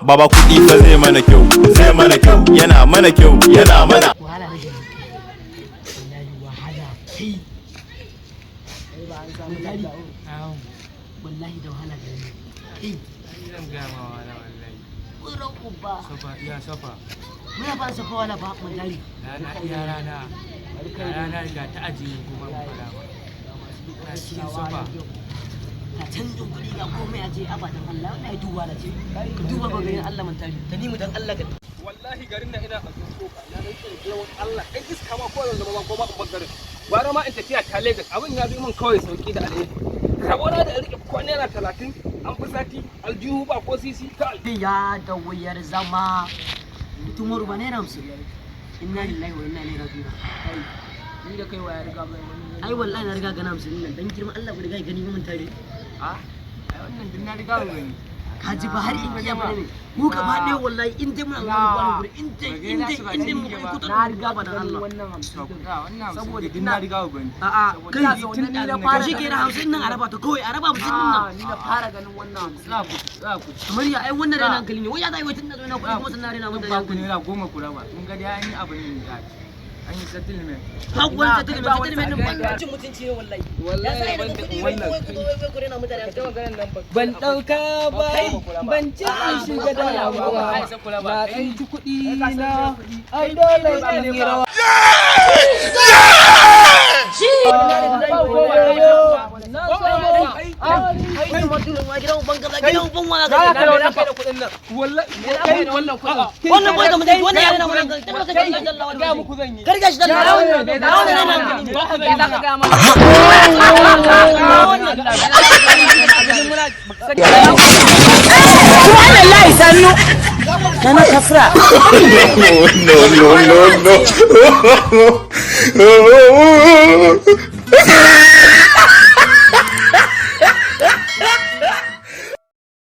Baba, kuɗi fa zai mana kyau, zai mana kyau, yana mana kyau, yana mana. Wahala nake, wallahi wahala. Kai, wallahi wallahi da wahala gare ni kai. Zan gaya ma wahala wallahi. Ƙuran uba. Safa iya safa. Muna ba safa wala ba mun tari. Rana iya rana. Ga rana ga ta ajiye kuma mu fara ba. Na cikin safa. Ga canjin kuɗi, ga komai a ce abadan Allah, wallahi duba na ce ka duba ba ganin Allah mun tari ta ni mu dan Allah ka. Wallahi garin nan ina a tsoka na rantsa da girman Allah, ɗan iska ma ko zan zama ba ko ma in bar garin, gwara ma in tafiya ta Lagos, abin ya bi min kawai sauki da alheri. Rabona da in rike ko ₦30 an fi sati, aljihu ba ko sisi ta. Ya da wuyar zama mutumar ba ₦50. Inna lillahi wa inna ilaihi raji'un. Ni da kai waya riga bai wani. Ai wallahi na riga gana 50 nan, dan girman Allah ku riga gani mun tare. A ai wannan din na riga mu gani. Ka ji ba har in iya bane ne mu gaba ɗaya, wallahi in dai muna zama kwanan guri, in dai mu kai kuta Na riga ba dan Allah. Wannan 50. To ku wannan Saboda saboda din na riga mu gani. A'a kai, Saboda tun ni na da fara shi kenan, 50 nan a raba ta kawai, a raba 50 din nan. Ni na fara ganin wannan 50. Za ku za ku Kamar ya ai wannan raina hankali ne, wai ya zai wai tun da zo na kuɗi kuma sannan raina mun da ba ku hankali. ₦10 ku raba. Kun ga dai an yi abin yin da an yi settlement. Ba wani settlement, settlement din ban cin mutunci ne wallahi. Ya sai da kuɗi wai wai ku zo wai wai ku raina mutane hankali. Ban ɗauka ba, ban ci in shiga damuwa. Na tsinci kuɗi na, ai dole in yi rawa. Na samu. Gidan uban wa ka Wallahi wannan kuɗin. Wannan boy da mutunci, wannan ya raina mun hankali tun baka ji Allah wannan. Ga muku zan yi. Kar ga shi dan Allah, wannan wannan raina hankali ne. Subhanallah, sannu. Kana kafra. No, no, no, no.